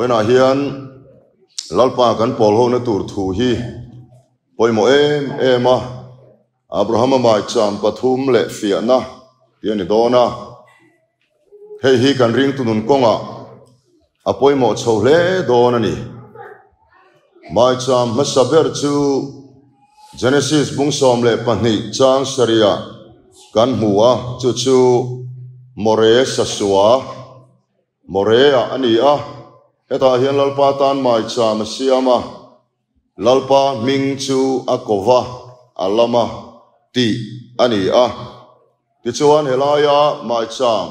Vawiinah hian Lalpa kan pawl hona tur thu hi pawimawh em em a, Abrahama maicham pathum leh fiahna tih a ni dawn a. Hei hi kan ringtu nun kawngah a pawimawh chho hle dawn a ni. Maicham hmasa ber chu Genesis bung 12 chang sarihah kan hmu a, chu chu More Sasua, Morea a ni a. Hetah hian Lalpa tan maicham a siam a, Lalpa hming chu a ko va, a lam a, tih a ni a. Tichuan helaia maicham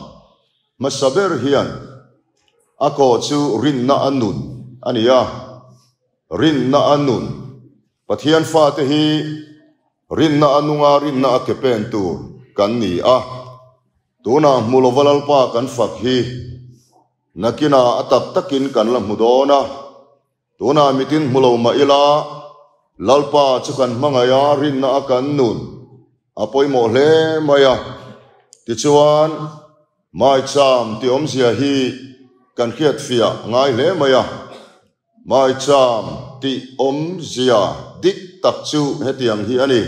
hmasa ber hian a kawh chu rinna a nun a ni a, rinna a nun. Pathian fate hi rinna a nunga rinna a ke pen tur kan ni a. Tunah hmu lova Lalpa kan fak hi nakinah a tak takin kan la hmu dawn a. Tunah mitin hmu lo mah ila, Lalpa chu kan hmangaih a, rinna a kan nun a pawimawh hle mai a. Tichuan, Maicham tih awmzia hi kan hriatfiah ngai hle mai a. Maicham tih awmzia dik tak chu hetiang hi a ni.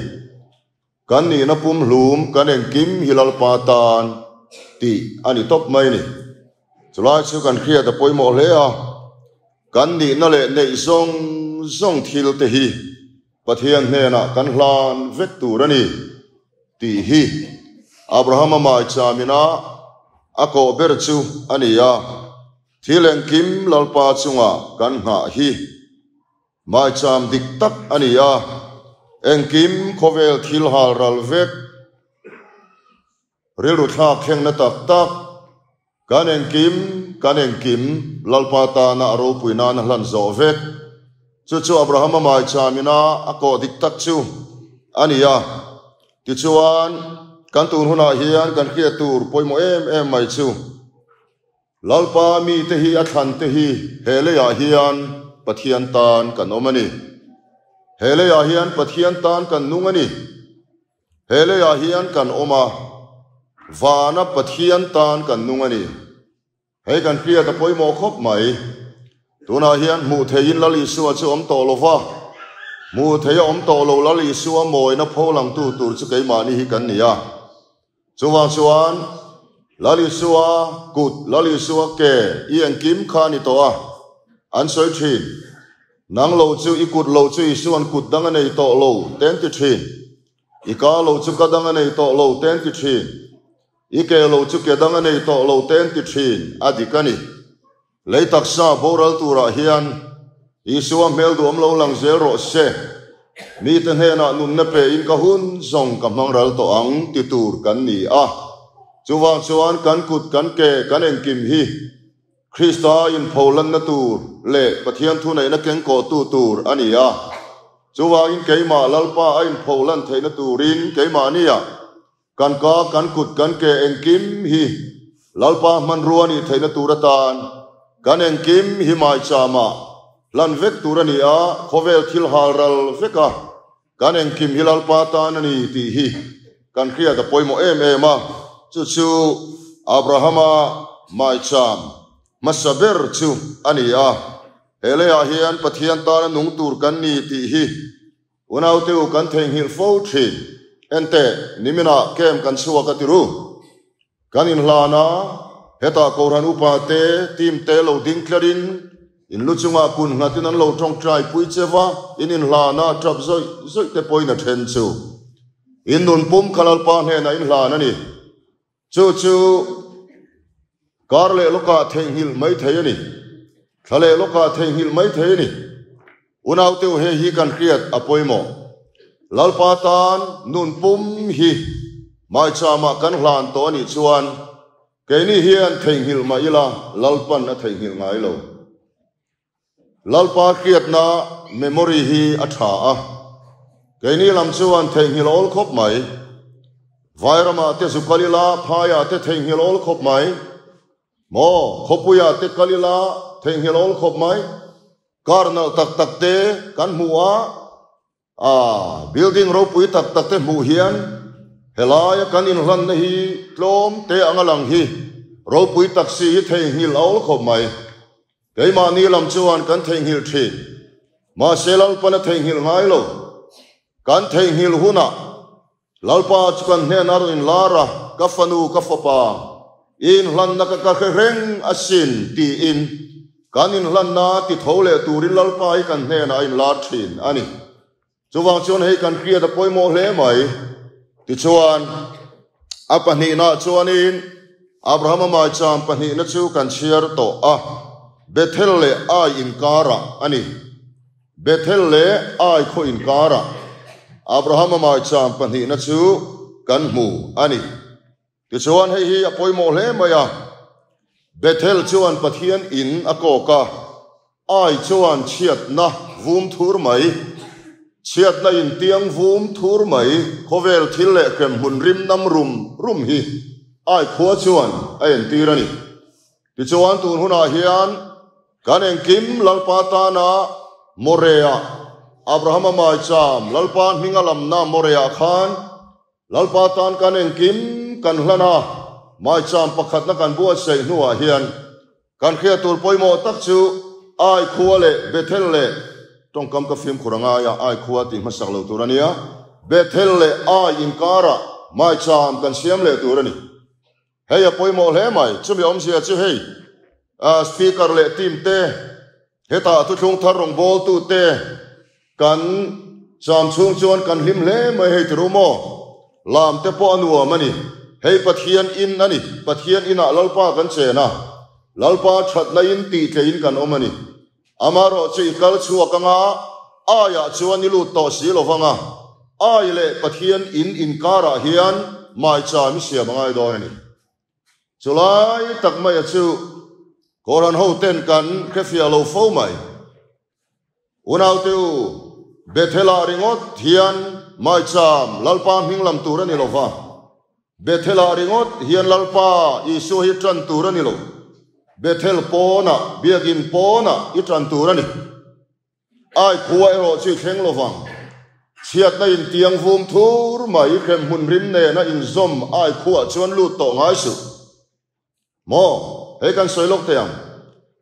Kan nihna pumhlum kan engkim hi Lalpa tan tih a ni tawp mai ni. Chulai chu kan hriat a pawimawh hle a, kan nihna leh neih zawng zawng thil te hi Pathian hnenah kan hlan vek tur a ni tih hi Abrahama maicham-ina a kawh ber chu a ni a, thil engkim Lalpa chunga kan nghah hi Maicham dik tak a ni a, engkim khawvel thil hal ral vek, rilru thlak thlengna tak tak, kan engkim, kan engkim Lalpa tana a ropui nana hlan zawh vek. Chu chu Abrahama maicham ina a kawh dik tak chu a ni a. Tichuan, kan tun hunah hian kan hriat tur pawimawh em em mai chu, Lalpa mite hi a thlan te hi he leiah hian Pathian tan kan awm a ni. He leiah hian Pathian tan kan nung a ni. He leiah hian kan awm a, vana Pathian tan kan nung a ni. Hei kan hriat a pawimawh khawp mai. Tunah hian hmuh theihin Lal Isua chu awm tawh lo va, hmuh theia awm tawh lo Lal Isua mawina pholangtu tur chu keimahni hi kan ni a. Chuvang chuan Lal Isua kut, Lal Isua ke i engkim kha a ni tawh a, an sawi thin. Nang lo chu i kut lo chu Isua'n kut dang a nei tawh lo te an ti thin. I ka lo chu ka dang a nei tawh lo te an ti thin. I ke lo chu ke dang a nei tawh lo te an ti thin. A dik a ni. Lei taksa boral turah hian Isua hmel duhawm lo lang zel rawh se. Mite hnenah nunna pein ka hun zawng ka hmang ral tawh ang ti tur kan ni a. Chuvang chuan kan kut kan ke kan engkim hi Krista inpholanna tur leh Pathian thuneihna kengkawhtu tur a ni a. Chuvangin keimah Lalpa a inpholan theihna turin keimahnia Kan ka, kan kut, kan ke engkim hi Lalpa hmanrua a nih theihna tur atan kan engkim hi maichama hlan vek tur a ni a, khawvel thil hal ral vek a, kan engkim hi Lalpa tan a ni tih hi kan hriat a pawimawh em em a, chu chu Abrahama maicham hmasa ber chu a ni a, he leiah hian Pathian tana nung tur kan ni tih hi Unaute u kan theihnghilh fo thin. Enteh, niminah camp kan chhuak a ti ru. Kan inhlan a, hetah Kohhran upa te, team te lo ding tlerin, in lu chungah kun nghatin an lo tawngtai pui che va, in inhlan a, tap zawih zawih te pawhin a then chu. In nun pum kha Lalpa hnenah inhlan a ni. Chu chu kar leh lawkah theihnghilh mai thei a ni. Thla leh lawkah theihnghilh mai thei a ni. Unaute u hei hi kan hriat a pawimawh. Lalpa tan nun pum hi maichama kan hlan tawh a nih chuan keini hian theihnghilh mah ila Lalpan a theihnghilh ngai lo. Lalpa hriatna memory hi a tha a, keini lam chuan theihnghilh awl khawp mai. Vairamah te zu kal ila, phaiah te theihnghilh awl khawp mai. Maw, khawpuiah te kal ila, theihnghilh awl khawp mai. Car nalh tak tak te kan hmu a, A building ropui tak tak te hmuh hian helaia kan inhlanna hi tlawm te anga lang hi ropui tak si hi theihnghilh a awl khawp mai. Keimahni lam chuan kan theihnghilh thin. Mahse Lalpan a theihnghilh ngai lo. Kan theihnghilh hunah Lalpa chu kan hnenah a rawn inlar a, Ka fanu, ka fapa, i inhlanna ka ka hre reng asin, tiin kan inhlanna ti tho leh turin Lalpa hi kan hnenah a inlar thin a ni. Chuvang chuan hei kan hriat a pawimawh hle mai. Tichuan, a pahnihnaah chuanin Abrahama maicham pahnihna chu kan chhiar tawh a, Bethel leh Ai inkarah a ni. Bethel leh Ai khaw inkarah Abrahama maicham pahnihna chu kan hmu a ni. Tichuan, hei hi a pawimawh hle mai a, Bethel chuan Pathian in a kawk a, Ai chuan chhiatna vum thur mai, chhiatna in tiang vum thur mai, khawvel thil leh hremhmun rim nam rum rum hi Ai khua chuan a entir a ni. Tichuan tun hunah hian kan engkim Lalpa tana Morea, Abrahama maicham Lalpa hminga lamna Morea khan Lalpa tan kan engkim kan hlan a, maicham pakhatna kan buatsaih hnuah hian kan hriat tur pawimawh tak chu Ai khua leh Bethel leh tawngkam ka fimkhur a ngai a, Ai khua tih hmasak lo tur a nia, Bethel leh Ai inkarah maicham kan siam leh tur a ni. Hei a pawimawh hle mai, chumi awmzia chu hei Speaker leh team te, hetah thuthlung thar rawngbawltu te kan cham chhung chuan kan hlim hle mai hei tiru maw? Lam te pawh a nuam a ni, hei Pathian in a ni, Pathian inah Lalpa kan chen a, Lalpa thatna in tih tleiin kan awm a ni. Amaherawh chu i kal chhuak anga aiah chuan i lut tawh si lovang a, ai leh Pathian in inkarah hian maicham i siam a ngai dawn a ni. Chulai tak maia chu Kohhran hoten kan hrefiah lo fo mai. Unaute u, Bethel-ah ringawt hian maicham Lalpa hming lam tur a ni lo va, Bethel-ah ringawt hian Lalpa Isua hi tan tur a ni lo. Bethel pawnah, biakin pawnah i tan tur a ni. Ai khua erawh chu i thleng lo vang. Chhiatna in tiang vum thur mai hremhmun rim nena inzawm ai khuah chuan lut tawh ngai suh. Maw, hei kan sawi lawk thei ang.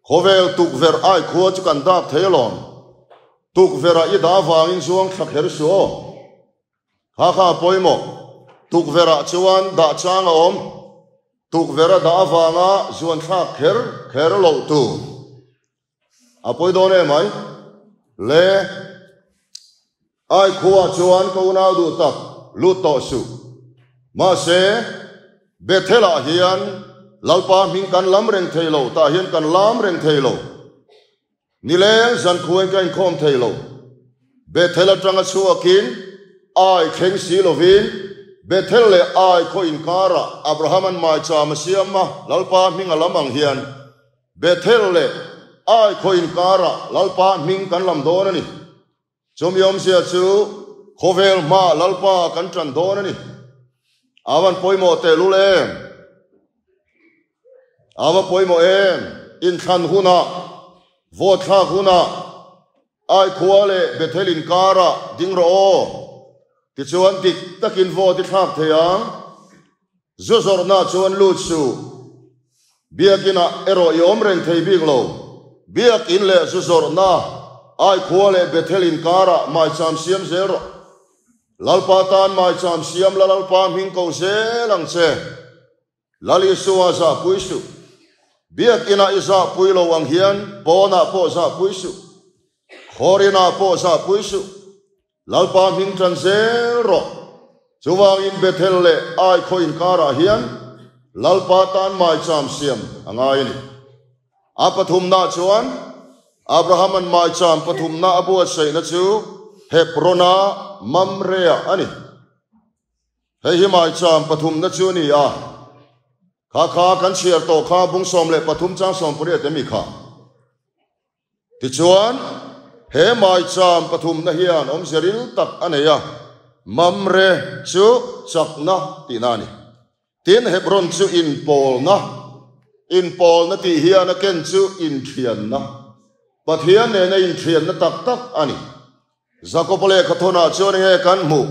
Khawvel tukverh ai khua chu kan dak thei alawm. Tukverh-ah i dah avangin zuang thla kher suh aw. Kha kha a pawimawh. Tukverh-ah chuan dah chang a awm. Tukverh a dah avanga zuan thlak kher kher loh tur. A pawi dawn em ai? Le, ai khuaah chuan ka unau duh tak lut tawh suh. Mahse, Bethel-ah hian Lalpa hming kan lam reng thei lo, tah hian kan lam reng thei lo. Nileng zan khuain ka inkhawm thei lo. Bethel atanga chhuakin ai thleng si lovin Bethel leh ai khaw inkarah Abraham-an maicham a siam a, Lalpa hming a lam ang hian Bethel leh Ai khaw inkarah Lalpa hming kan lam dawn a ni. Chumi awmzia chu khawvel hmaah Lalpa kan tan dawn a ni. A van pawimawh tehlul em? A va pawimawh em? Inthlan hunah, vote thlak hunah Ai khua leh Bethel inkarah ding rawh aw. Tichuan dik takin vote i thlak thei ang. Zu zawrhna chuan lut suh. Biakinah erawh i awm reng thei bik lo. Biakin leh zu zawrhna, Aikhua leh Bethel inkarah maicham siam zel rawh. Lalpa tan maicham siam la Lalpa hming ko zel ang che. Lal Isua zahpui suh. Biakinah i zahpui lo ang hian pawnah pawh zahpui suh. Khawrinah pawh zahpui suh. Lalpa hming tan zel rawh. Chuvangin Bethel leh Ai khaw inkarah hian Lalpa tan maicham siam a ngai a ni. A pathumna chuan Abraham-a'n maicham pathumna a buatsaihna chu Hebron-a Mamre-ah a ni. Hei hi maicham pathumna chu a ni a, kha kha kan chhiar tawh kha bung 13 chang 18 emi kha. Tichuan, he maicham pathumna hian awmze ril tak a nei a, Mamre chu chakna tihna a ni. Tin, Hebron chu inpawlna, inpawlna tih hian a ken chu inthianna, Pathian nena inthianna tak tak a ni. Jakoba lehkha thawnah chuan enge kan hmuh?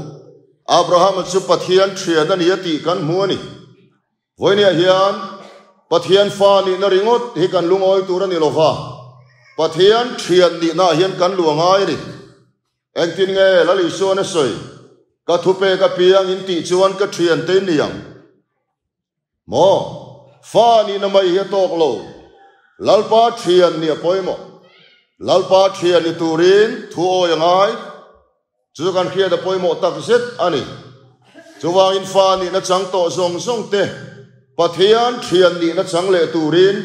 Abrahama chu Pathian thian a ni a tih kan hmu a ni. Vawinia hian Pathian fa nihna ringawt hi kan lungawi tur a ni lo va. Pathian thian nihna ah hian kan lu a ngai a ni. Engtin nge Lal Isuan a sawi? Ka thupek apiang in tih chuan ka thian te in ni ang. Maw? Fa nihna mai hi a tawk lo. Lalpa thian nih a pawimawh. Lalpa thian ni turin thu awi a ngai. Chu kan hriat a pawimawh tak zet a ni. Chuvangin fa nihna chang tawh zawng zawng te Pathian thian nihna chang leh turin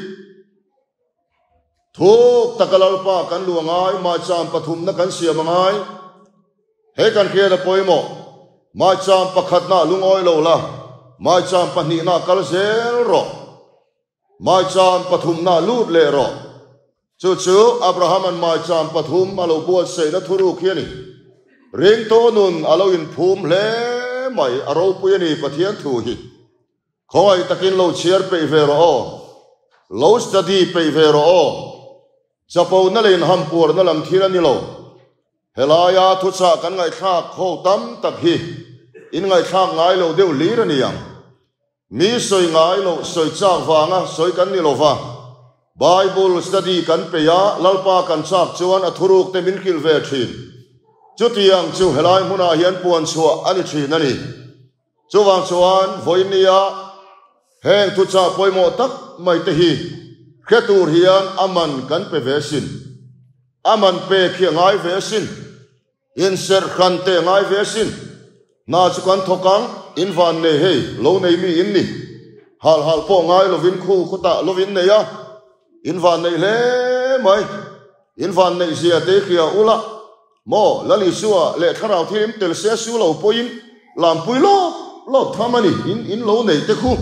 thuk taka Lalpa kan luh a ngai, maicham pathumna kan siam a ngai. He kan hriat a pawimawh. Maicham pakhatna lungawi lo la, maicham pahnihna kal zel rawh. Maicham pathumna lut leh rawh. Chu chu Abrahama'n maicham pathum a lo buatsaihna thuruk hi a ni. Ringtu nun a lo inphum hle mai, a ropui a ni Pathian thu hi. Khawngaih takin lo chhiar peih ve rawh aw. Lo study peih ve rawh aw. Chapona leh inhampuarna lam thil a ni lo. Helaia thuchah kan ngaihthlak ho tam tak hi inngaihthlak ngai lo deuh hlir a ni ang. Mi sawi ngai loh sawi chak vanga sawi kan ni lova, Bible study kan peih a, Lalpa kan chak chuan a thuruk te min hrilh ve thin. Chutiang chu helai hmunah hian puan chhuah a ni thin a ni. Chuvang chuan vawinia heng thuchah pawimawh tak mai te hi hre tur hian a man kan pe ve sin. A man pek hi a ngai ve sin. Inserh hran teh ngai ve asin. Hna chu kan thawk ang, in van nei hei, lo nei mi in ni. Hal hal pawh ngai lovin khu khawtah lovin nei a, in van nei hle mai. In van neih zia te hria ula, maw Lal Isua leh Thlarau Thianghlim tel se su lo pawhin lampui lawp lawp tham a ni, in in lo nei te khu.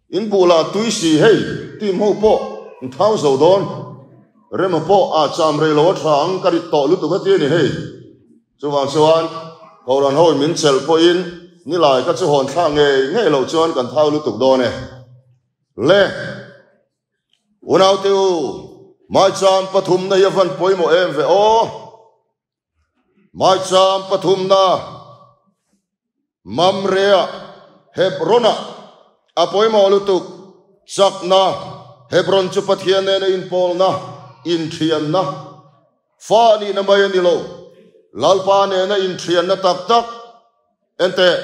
In bulah tui si hei, team ho pawh in thau zo dawn. Rema pawh a cham rei lo a tha ang ka rit tawh lutuk a ti a ni hei. Chuvang chuan Kohhran ho in min chelh pawhin nilai ka chu hawn thlak ngei ngei loh chuan kan thau lutuk dawn e. Le! Unaute u, Maicham pathumna hi a van pawimawh em ve aw. Maicham pathumna Mamrea Hebron-ah a pawimawh lutuk chakna Hebron chu Pathian nena inpawlna, inthianna, fa nihna mai a ni lo, Lalpa nena inthianna tak tak. Enteh,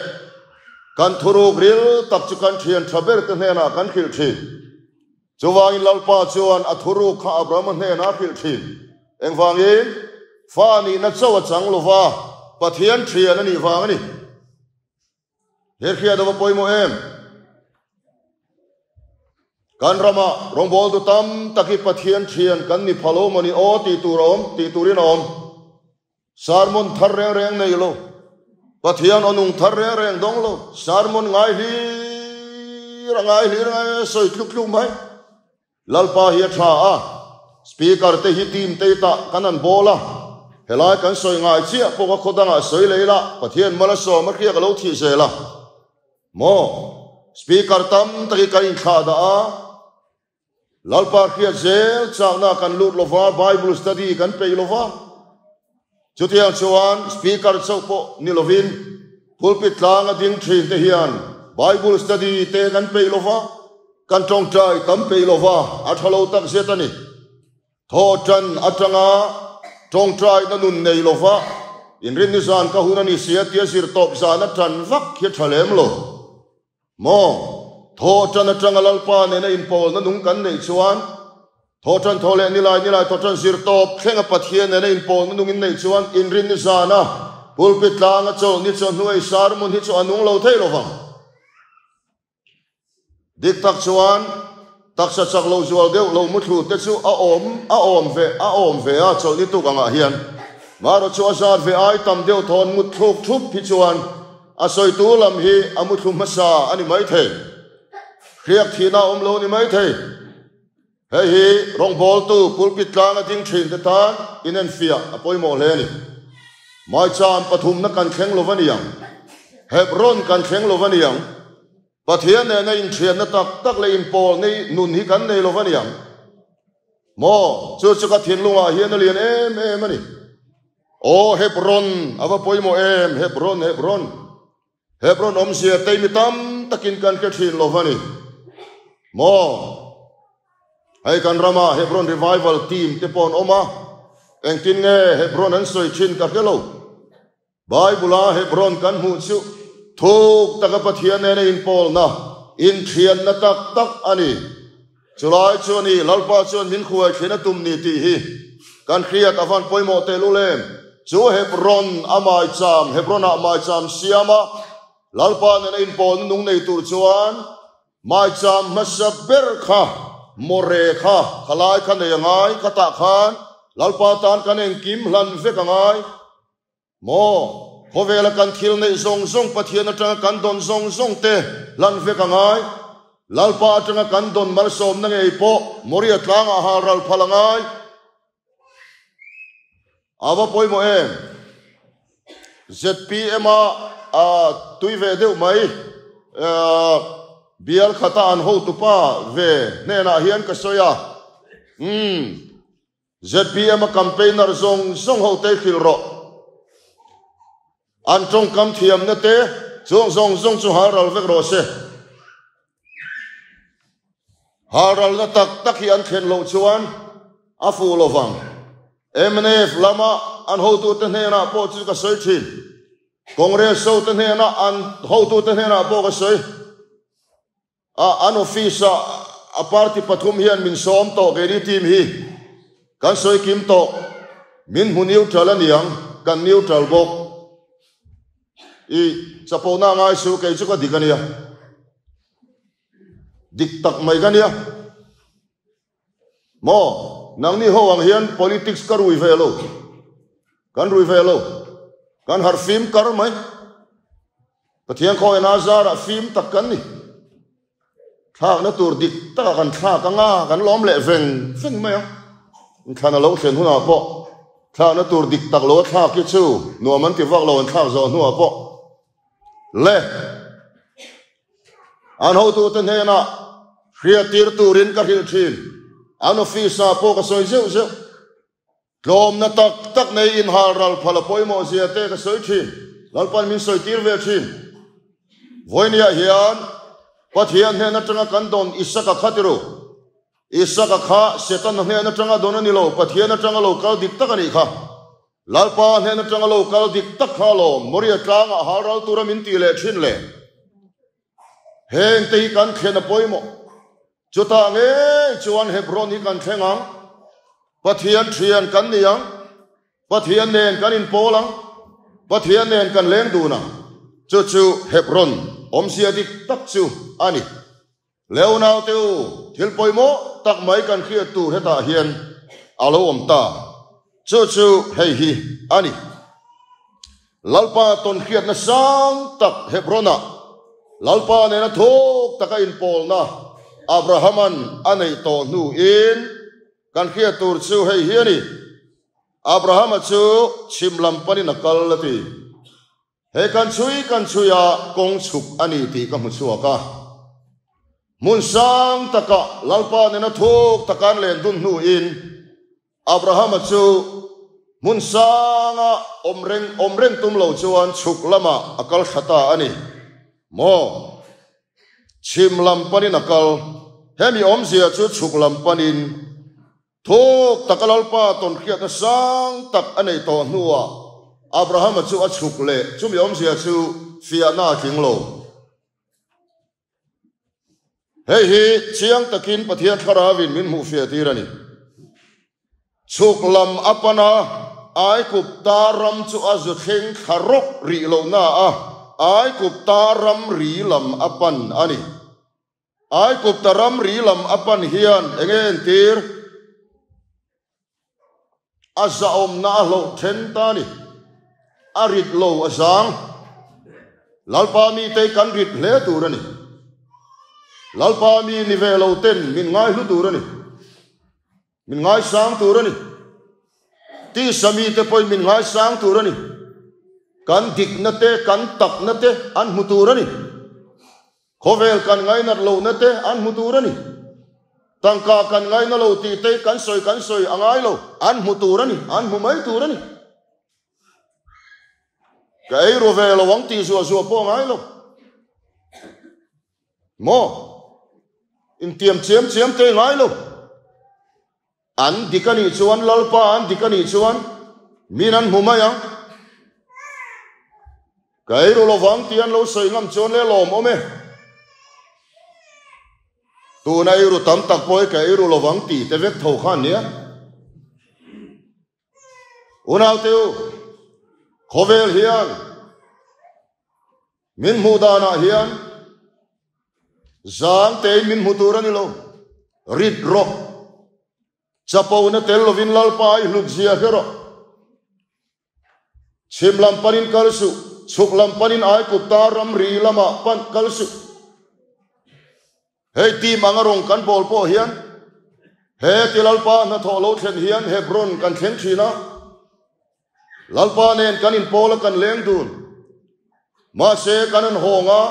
kan thuruk ril tak chu kan thian tha ber te hnenah kan hrilh thin. Chuvangin Lalpa chuan a thuruk kha Abrahama hnenah a hrilh thin. Engvangin? Fa nihna chauh a chang lova, Pathian thian a nih vang a ni. He hriat a va pawimawh em? Kan rama rawngbawltu tam tak hi Pathian thian kan ni pha lo maw ni aw tih tur a awm, tih turin a awm. Sermon thar reng reng nei lo, Pathian aw nung thar reng reng dawng lo, sermon ngai hlir a ngai hlir ngai sawi tluk tluk mai. Lalpa hi a tha a, speaker te hi team te tah kan han bawl a, helai kan sawi ngai chiah pawh ka khaw dangah sawi lei la, Pathian mal a sawm a hriak a lo thih zel a. Maw? Speaker tam tak hi kan inthlah dah a. Lalpa hriat zel chakna kan lut lova, Bible study kan peih lova. Chutiang chuan speaker chauh pawh ni lovin pulpit tlanga ding thin te hian Bible study te kan peih lova, kan tawngtai tam peih lova, a tha lo tak zet a ni. Thawhtan atanga tawngtaina nun nei lova inrinni zan ka hun a ni sia tia zirtawp zan a tan vak hi a tha lem lo. Maw? Thawhṭan aṭanga Lalpa nena inpawlna nung kan neih chuan, thawhṭan thaw leh nilai nilai thawhṭan zir tawp thlenga Pathian nena inpawlna nung in neih chuan inrinni zana pulpit tlanga chawlhni chawhnuai sermon hi chu a nung lo thei lo vang. Dik tak chuan taksa chak lo zual deuh lo muthlu te chu a awm a awm ve a awm ve a chawlhni tuk angah hian. Marawh chu a zat ve ai tam deuh thawn mut thluk thup hi chuan A sawitu lam hi a muthlu hmasa a ni maithei. Hriak thihna a awm lo a ni maithei. Hei hi rawngbawltu pulpit tlanga ding thin te tan inenfiah a pawimawh hle a ni. Maicham pathumna kan thleng lo va ni ang. Hebron kan thleng lo va ni ang. Pathian nena inthianna tak tak leh inpawl nei nun hi kan nei lo va ni ang. Maw, chu chu ka thinlungah hian a lian em em a ni. Aw Hebron, a va pawimawh em, Hebron, Hebron. Hebron awmzia tei mi tam takin kan hre thin lo va ni. Maw. Hei kan rama Hebron Revival team te pawh an awm a, engtin nge Hebron an sawi thin ka hre lo. Bible-a Hebron kan hmuh chu thuk taka Pathian nena inpawlna, inthianna tak tak a ni. Chulai chu a ni, Lalpa chuan min hruai thlen a tum ni tih hi kan hriat a van pawimawh tehlul em? Chu Hebron a maicham, Hebron-ah maicham siam a, Lalpa nena inpawlna nung nei tur chuan Maicham hmasa ber kha More kha khalai kha nei a ngai, khatah khan Lalpa tan kan engkim hlan vek a ngai. Maw, khawvela kan thil neih zawng zawng Pathian atanga kan dawn zawng zawng te hlan vek a ngai. Lalpa atanga kan dawn malsawmna ngei pawh Moria tlangah hal ral phal a ngai. A va pawimawh em? ZPM a tui ve deuh mai. Bial khata an hotupa ve hnenah hian ka sawi a. Umm. ZPM a campaigner zawng zawng ho te hrilh rawh. An tawngkam thiamna te chuang zawng zawng chu hal ral vek rawh se. Hal ralna tak tak hi an thlen loh chuan a fuh lo vang. Mnf lama an hotute hnenah pawh chu ka sawi thin. Congress hote hnenah an hotute hnenah pawh ka sawi. A an office a a party pathum hian min sawm tawh keini team hi kan sawi kim tawh. Min hmu neutral a niang, kan neutral bawk. I chapona ngai su kei chu ka dik a nia. Dik tak mai ka nia. Maw, nangni ho ang hian politics ka rui ve lo. Kan rui ve lo. Kan harh fim kar mai. Pathian khawiin a zarah fim tak kan ni. Thlakna tur dik takah kan thlak anga kan lawm leh veng veng mai a. Inthlan a lo thlen hunah pawh thlakna tur dik tak lo a thlak hi chu nuam an ti vak lo an thlak zawh hnuah pawh le an hotute hnenah hriattir turin ka hrilh thin. An office ah pawh ka sawi zeuh zeuh. Tlawmna tak tak nei inhal ral phal a pawimawh zia te ka sawi thin. Lalpan min sawi tir ve thin. Vawinia hian Pathian hnen atanga kan dawn Isaka kha ti ru. Isaka kha Setana hnen atanga dawn a ni lo, Pathian atanga lo kal dik tak a nih kha. Lalpa hnen atanga lo kal dik tak kha alawm Moria tlangah hal ral tura min tih leh thin le. Heng te hi kan thlen a pawimawh. Chutah ngei chuan Hebron hi kan thleng ang, Pathian thian kan ni ang, Pathian nen kan inpawl ang, Pathian nen kan leng dun ang. Chu chu Hebron awmzia dik tak chu a ni. Leonaute u, thil pawimawh tak mai kan hriat tur hetah hian a lo awm ta. Chu chu hei hi a ni. Lalpa tawn hriatna sang tak Hebron-ah Lalpa nena thuk taka inpawlna Abraham-a'n a neih tawh hnuin kan hriat tur chu hei hi a ni, Abraham-a chu chhim lam panin a kal a ti. Hei kan chhui kan chhui a, kawng chhuk a ni tih ka hmu chhuak a. Hmun sang takah Lalpa nena thuk taka an len dun hnuin Abrahama chu hmun sanga awm reng awm reng tum lo chuan chhuk lamah a kal thla ta a ni maw? Chhim lam panin a kal. Hemi awmzia chu chhuk lam panin thuk taka Lalpa tawnhriatna sang tak a nei tawh hnuah Abrahama chu a chhuk leh. Chumi awmzia chu fiahna a tling lo. Hei hi chiang takin Pathian Thlarauin min hmuhfiah tir a ni. Chhuk lam a pan a, Aigupta ram chu a zu thleng thla rawk rih lohna a, Aigupta ram ri lam a pan a ni. Aigupta ram ri lam a pan hian enge entir? A zahawmna a hlauh then ta a ni. A rit lo a zang. Lalpa mite kan rit hle tur a ni. Lalpa mi ni ve lo ten min ngaihlu tur a ni. Min ngaisang tur a ni. Tisa mite pawhin min ngaisang tur a ni. Kan dikna te, kan takna te an hmu tur a ni. Khawvel kan ngainat lohna te an hmu tur a ni. Tangka kan ngaina lo tih te kan sawi kan sawi a ngai lo, an hmu tur a ni, an hmu mai tur a ni. Ka ei ru ve lo ang tih zuah zuah pawh a ngai lo. Maw? Intiam chiam chiam te ngai lo. An dik a nih chuan Lalpa an dik a nih chuan min an hmu mai ang. Ka ei ru lovang tih an lo sawi ngam chuan le lawmawm e. Tuna ei ru tam tak pawh hi ka ei ru lovang tih te vek tho kha an nia. Unaute u, khawvel hian min hmuh danah hian zang tein min hmu tur a ni lo. Rit rawh. Chapona tel lovin Lalpa i hlut zia hre rawh. Chhim lam panin kal suh, chhuk lam panin Aigupta ramri lamah pan kal suh. Hei team anga rawng kan bawl pawh hian he ti Lalpa hnathawh lo thlen hian Hebron kan thleng thin a, Lalpa nen kan inpawl a kan leng dun. Mahse kan an hawng a,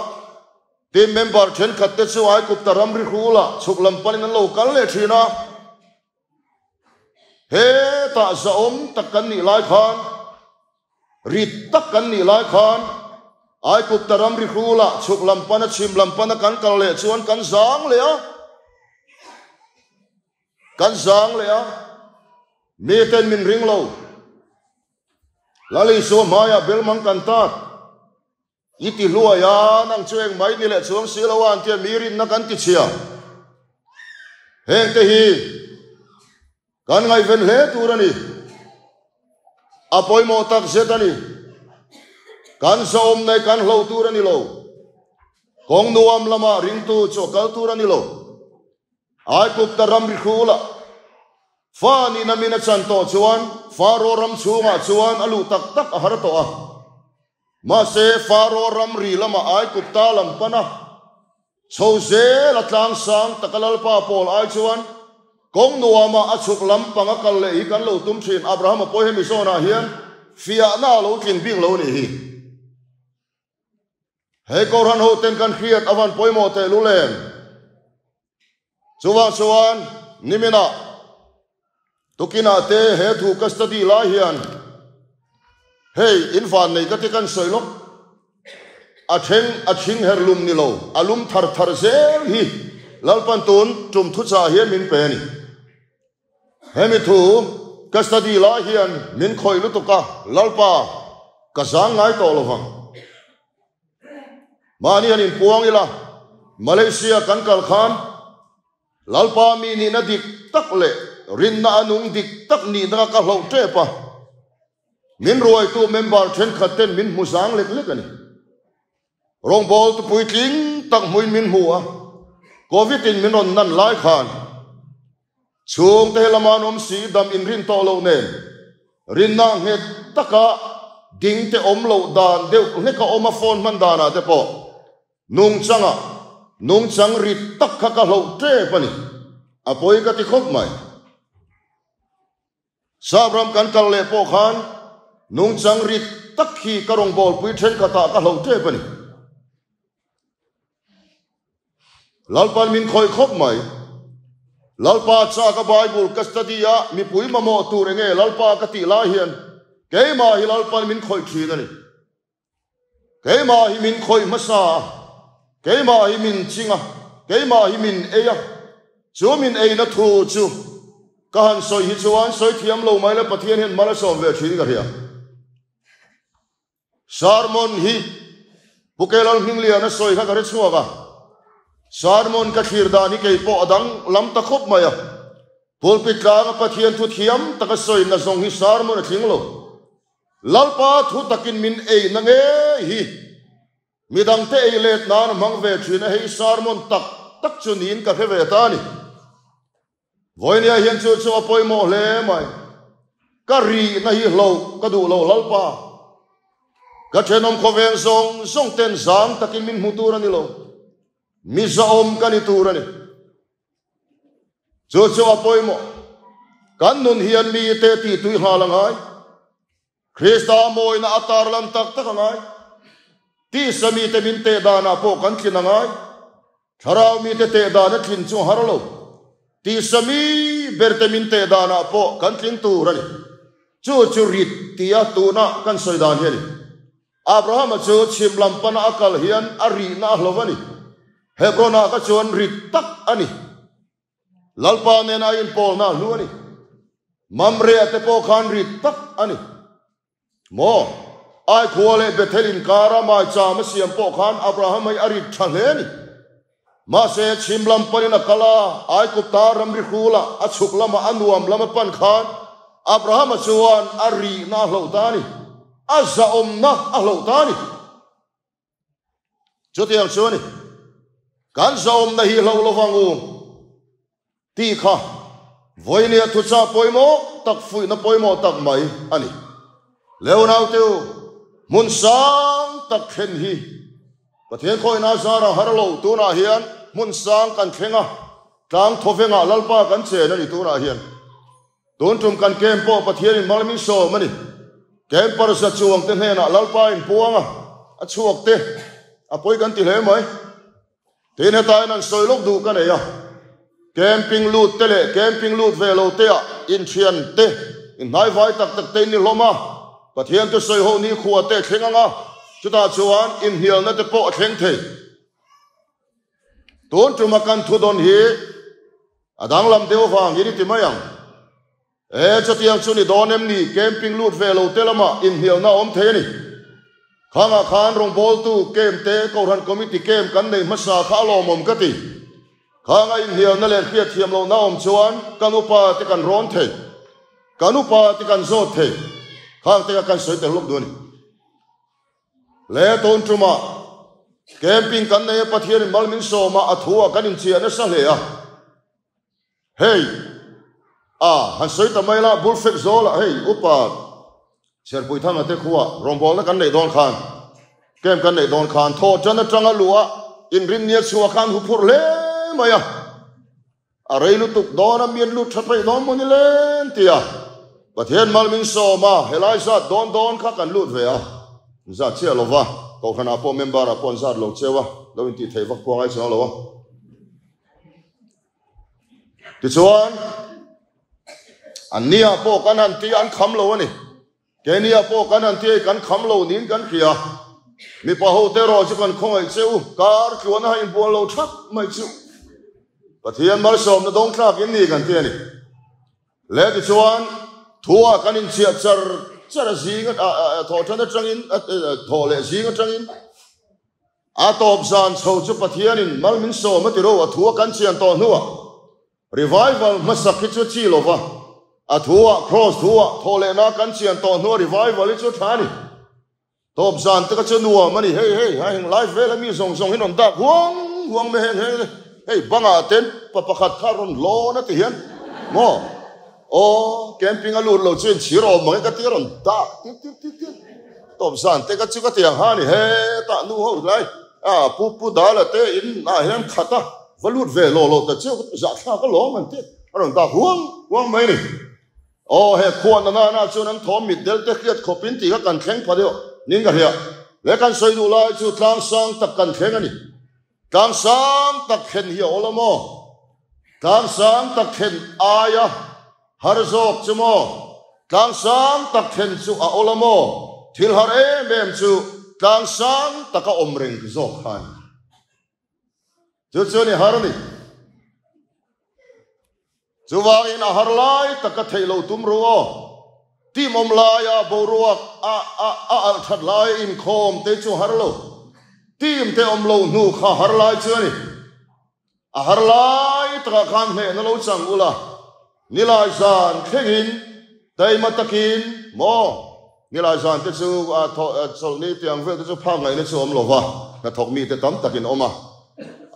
team member thenkhat te chu Aigupta ramri hrulah chhuk lam panin an lo kal leh thin a. Hetah zahawm tak kan nih lai khan, rit tak kan nih lai khan, Aigupta ramri hrulah chhuk lam pana chhim lam pana kan kal leh chuan kan zang leh a, kan zang leh a, miten min ring lo. Lal Isua hmaiah belmang kan tat. I ti hluai a, nang chu eng mai ni leh chuang si lo a an tia mi rinna kan ti chhia. Heng te hi kan ngaihven hle tur a ni. A pawimawh tak zet a ni. Kan zahawm nei kan hlo tur a ni lo. Kawng nuam lamah ringtu chu a kal tur a ni lo. Aigupta ram ri hrulah fa nihna min a chan tawh chuan Faro ram chhungah chuan a luh tak tak a har tawh a. Mahse, Faro ramri lamah Aigupta lam pan a, chho zel a tlang sang taka Lalpa pawl ai chuan kawng nuamah a chhuk lam pang a kal leh hi kan lo tum thin. Abrahama pawh hemi zawnah hian fiahna a lo tling bik lo nih hi. Hei Kohhran hoten kan hriat a van pawimawh tehlul em? Chuvang chuan niminah tukinah te he thu ka study lai hian hei in van nei ka ti kan sawi lawk a thleng a chhing her lum ni lo a lum thar thar zel hi Lalpan tun tum thuchah hian min pe a ni. Hemi thu ka study lai hian min khawih lutuk a, Lalpa ka zang ngai tawh lo vang. Mahni han inpuang ila, Malaysia kan kal khan Lalpa mi nihna dik tak leh rinna a nung dik tak nihna ka hloh tep a, min ruaitu member thenkhat ten min hmu zang lek lek a ni. Rawngbâwl tu puitling tak hmuin min hmu a, Covid in min rawn nan lai khan chhungte he lama an awm si dam inrin tawh loh nen rinna nghet taka ding te awm loh dan deuh hlek a awm a phone hman danah te pawh nungchanga nungchang rit tak kha ka hloh tep a ni. A pawi ka ti khawp mai. Sap ram kan kal leh pawh khan nungchang rit tak hi ka rawngbawlpui thenkhatah ka hloh tep a ni. Lalpan min khawih khawp mai. Lalpa cha ka Bible ka study a, mipui mamawh tur enge Lalpa ka tih lai hian keimah hi Lalpan min khawih thin a ni. Keimah hi min khawih hmasa a, keimah hi min ching a, keimah hi min ei a, chu min eina thu chu ka han sawi hi chuan sawi thiam lo mai la Pathian hian mal a sawm ve thin ka hria. Sermon hi Pu Kelal Hmingliana sawi kha ka hre chhuak a, sermon ka thlir dan hi kei pawh a dang lam ta khawp mai a, pulpit tlanga Pathian thu thiam taka sawi na zawng hi sermon a tling lo. Lalpa thu takin min ei na ngei hi midangte ei let nan a hmang ve thin a, hei sermon tak tak chu niin ka hre ve ta a ni. Vawinia hian chu chu a pawimawh hle mai. Ka rihna hi hloh ka duh lo Lalpa. Ka thenawm khawveng zawng zawng ten zang takin min hmu tur a ni lo. Mi zahawm ka ni tur a ni. Chu chu a pawimawh. Kan nun hian mite tih tui nghal a ngai. Krista mawina a tarlan tak tak a ngai. Tisa mite min teh danah pawh kan tlin a ngai. Thlarau mite teh dan a tlin chu a har lo. Tisa mi berte min teh danah pawh kan tling tur a ni. Chu chu rit tia tuna kan sawi dan hi a ni. Abrahama chu chhim lam pana a kal hian a rihna a hlo a ni. Hebron-ah kha chuan rit tak a ni. Lalpa nena a inpawlna a hlu a ni. Mamre-a te pawh khan rit tak a ni. Maw? Ai khua leh Bethel inkara maicham a siam pawh khan Abraham hi a rit tha hle a ni. Mahse, chhim lam panin a kal a, Aigupta ramri hrula a chhuk lama a nuam lam a pan khan Abrahama chuan a rihna a hloh ta a ni. A zahawmna a hloh ta a ni. Chutiang chu a ni. Kan zahawmna hi hloh lovang u tih kha vawinia thuchah pawimawh tak fuihna pawimawh tak mai a ni. Leonaute u, hmun sang tak thlen hi Pathian khawihna zara har lo tunah hian hmun sang kan thleng a, tlang thawvengah Lalpa kan chen a ni tunah hian. Tun tum kan camp pawh Pathianin mal min sawm a ni. Camper za chuang te hnenah Lalpa in puang a, a chhuak te a pawi kan ti hle mai. Tin hetain an sawi lawk duh ka nei a, camping lut te leh camping lut ve lo te ah inthian te, inhnaivai tak tak te in ni hlawm a, Pathian te sawi ho nikhua te a thleng ang a, chutah chuan inhnialna te pawh a thleng thei. Tun tuma kan thu dawn hi a danglam deuh vangin i ti mai ang. E, chutiang chu ni dawn em ni? Camping lut ve lo te lamah inhnialna a awm thei a ni. Khangah khan rawngbawltu camp te, Kohhran Committee camp kan nei hmasa kha a lawmawm ka ti. Khanga inhnialna leh hriatthiam lohna a awm chuan kan upa te kan rawn thei. Kan upa te kan zawt thei. Khang te kha kan sawi tel lawk duh a ni. Le tun tumah camping kan nei a, Pathianin mal min sawm a, a thu ah kan inchiah nasa hle a. Hei, a han sawi ta mai la, bul fek zawl ah hei upa Chherpuithanga te khuah rawngbawlna kan neih dawn khan, camp kan neih dawn khan thaw tan atanga luh a inrinnia chhuah khan hu phurh hle mai a. A rei lutuk dawn a, mian lut tha peih dawn maw ni len ti a, Pathian mal min sawm a, helai zat dawn dawn kha kan lut ve a, zat chiah lo va, Kohhranah pawh member ah pawh an zat lo cheu a, lo intih theih vak pawh a ngai chuang lo a. Tichuan, an nia pawh kan han ti a, an kham lo a ni. Keini-ah pawh kan han ti kan kham lo niin kan hria. Mipa hote erawh chu kan khawngaih che u, kar tluana ha inbual lo thap mai chu Pathian malsawmna dawng tlak in ni kan ti a ni. Le tichuan, thu-ah kan inchhiah char char a zing thawh tan atangin thawh leh zing atangin a tawp zan chho chu Pathianin mal min sawm a ti ro a thu-a kan chian tawh hnuah Revival hmasak hi chu chi lova, a thu ah Kross thu ah thawh leh na kan chian tawh hnua revival hi chu tha a ni. Tawp zan te kha chu nuam a ni, hei hei ha heng live vel a mi zawng zawng hi rawn dak huang huang mai heng heng hei bangah ten pa pakhat kha rawn lawn a ti hian maw aw camping a lut lo chu inchhir awm ang e ka ti a rawn dak tir tir tir tir tawp zan te kha chu ka ti ang ha ni hetah nu ho lai a pu pu dala te in ah hian khat a. Va lut ve lo lo ta chiau ka zahthlak a lawm an ti a rawn dak huang huang mai a ni. Aw he khuan na nana chuan an thawm mit del te hriat khawp in tih kha kan thleng pha deuh ning ka hria. Le kan sawi duh lai chu tlang sang tak kan thleng a ni. Tlang sang tak thlen hi a awl a maw? Tlang sang tak thlen aia har zawk chu maw? Tlang sang tak thlen chu a awl a maw? Thil har em em chu tlang sang taka awm reng zawk kha a ni. Chu chu ni har a ni. Chuvangin a har lai tak a theih lo tum ru aw. Team awm laia boruak a a a alh that lai inkhawm te chu har lo. Team te awm lo hnu kha har lai chu a ni. A har lai takah khan hnehna lo chang ula. Nilai zan thlengin taima takin maw nilai zan te chu a thawh chawlhni tiang vel te chu phak ngaihna chu awm lova hnathawk mite tam takin awm a.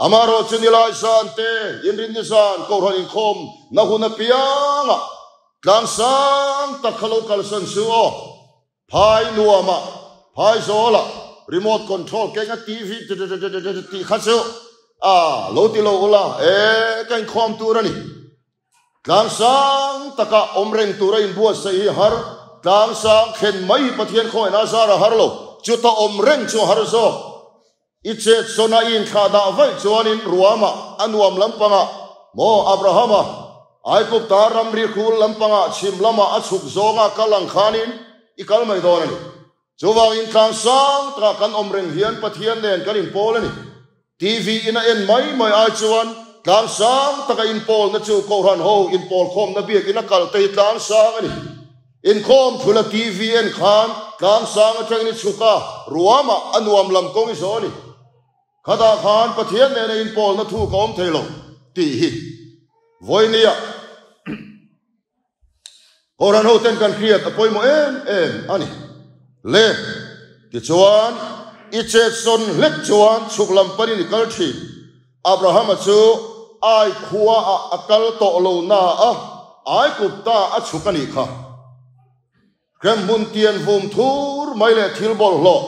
Amaherawh chu nilai zan te inrinni zan kohhran inkhawm na hun apiangah tlangsang tak kha lo kalsan su aw. Phai nuamah, phai zawlah remote control keng a TV tih kha chu a lo ti lo ula e ka inkhawm tur a ni. Tlangsang taka awm reng tura inbuatsaih hi har, tlangsang thlen mai hi Pathian khawihin a zar a har lo, chuta awm reng chu a har zawk. I chet sawn a i inthlah dah vaih chuanin ruamah a nuam lampangah maw Abrahama Aigupta ramri hrul lampangah chhim lamah a chhuk zawnga kal ang khanin i kal mai dawn a ni. Chuvangin tlang sang takah kan awm reng hian Pathian nen kan inpawl a ni. TV in a en mai mai ai chuan. tlang sang taka inpawlna chu Kohhran ho inpawlkhawmna biakin a kal te hi tlang sang a ni. Inkhawm thula TV en khan tlang sang atangin i chhuk a, ruamah a nuam lam kawng i zawh a ni. Khatah khan Pathian nena inpawlna thu ka awm thei lo tih hi vawinia Kohhran hoten kan hriat a pawimawh em em a ni. Le, tichuan i chetsawn hlek chuan chhuk lam panin i kal thin. Abrahama chu Ai khuaah a kal tawh lo na a, Aigupta a chhuk a nih kha. Hremhmun tian vum thur mai leh thil bawlhhlawh,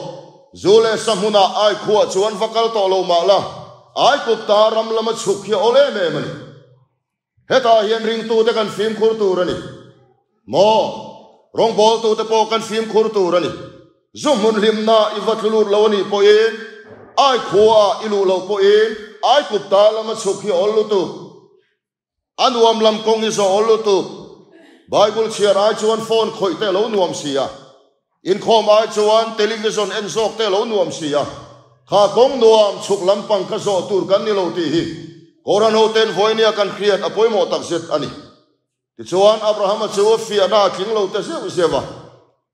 zu leh sa hmunah Ai khuaah chuan va kal tawh lo mah la, Aigupta ram lama chhuk hi a awl em em a ni. Hetah hian ringtute kan fimkhur tur a ni. Maw? Rawngbawltute pawh kan fimkhur tur a ni. Zu hmun hlimna i va tlu lut lo a nih pawhin, ai khuaah i luh loh pawhin ai kup ta lama chhuk hi a awl lutuk. A nuam lam kawng i zawh awl lutuk. Bible chhiar ai chuan phone khawih te a lo nuam si a. Inkhawm ai chuan television en zawk te a lo nuam si a, kha kawng nuam chhuk lampang kha zawh tur kan ni lo tih hi Koran hoten vawinia kan hriat a pawimawh takzet a ni. Tichuan Abrahama chu fiahna a tling lo ta zeuh zeuh a,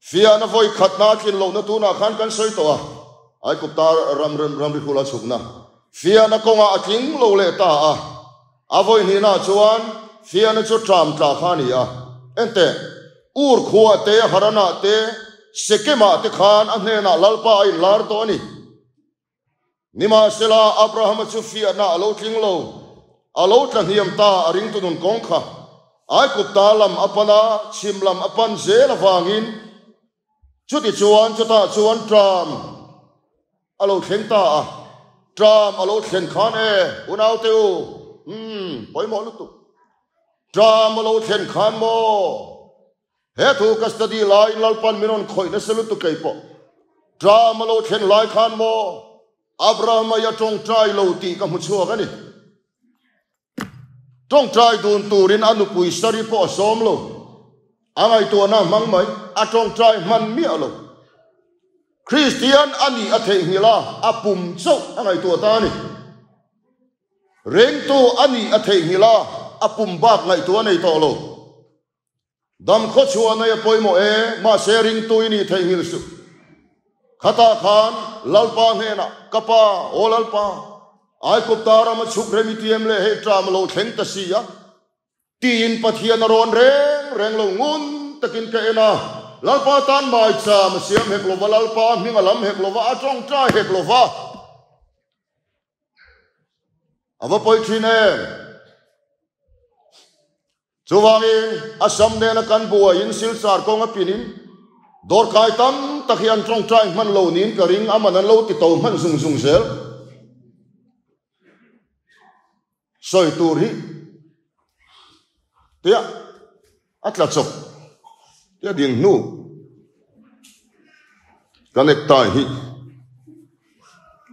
fiahna vawi khatna a tlin lohna tunah khan kan sawi tawh a, Aigupta ram ramri hula chhukna fiahna kawngah a tling lo leh ta a, A vawi hnihnaah chuan fiahna chu ṭam tla kha a ni a. Enteh, Ur khuaah te, Haranah te, Sekemah te khan a hnenah Lalpa a inlar tawh a ni. Nimahsela, Abrahama chu fiahna a lo tling lo. A lo tla hniam ta a ringtu nun kawng kha. Aigupta lam a pan a, chhim lam a pan zel avangin chutichuan chutah chuan ṭam A lo thleng ta a, Tram a lo thlen khan e, unaute u, umm, pawimawh lutuk. Tram a lo thlen khan maw? He thu ka study laiin Lalpan min rawn khawih nasa lutuk kei pawh. Tram a lo thlen lai khan maw? Abraham-a i a tawngtai lo tih ka hmu chhuak a ni. Tawngtai dun turin a nupui Sari pawh a sawm lo. A ngaihtuahna a hmang mai, a tawngtai hman miah lo. Kristian a nih a theihnghilh a, a pum chauh a ngaihtuah ta a ni. Rengtu a nih a theihnghilh a, a pum bak ngaihtuah a nei tawh lo. Dam khaw chhuah nei a pawimawh e, mahse ringtu i nih theihnghilh suh. Khatah khan Lalpa hnenah, Ka pa, aw Lalpa, Aigupta rama chhuk rem i tiam leh hei ṭam a lo thleng ta si a, tiin Pathian a rawn reng reng lo ngun takin ka en a, Lalpa tan maicham a siam hek lova, Lalpa hming a lam hek lova, a ṭawngṭai hek lova. A va pawi ṭhin em? Chuvangin, Assam nena kan buaiin Silchar kawng a pinin dawrkai tam tak hi an tawngtai hman lo niin ka ring, aman an lo ti to hman zung zung zel. Sawi tur hi tia a tla chawp tia ding hnu ka necktie hi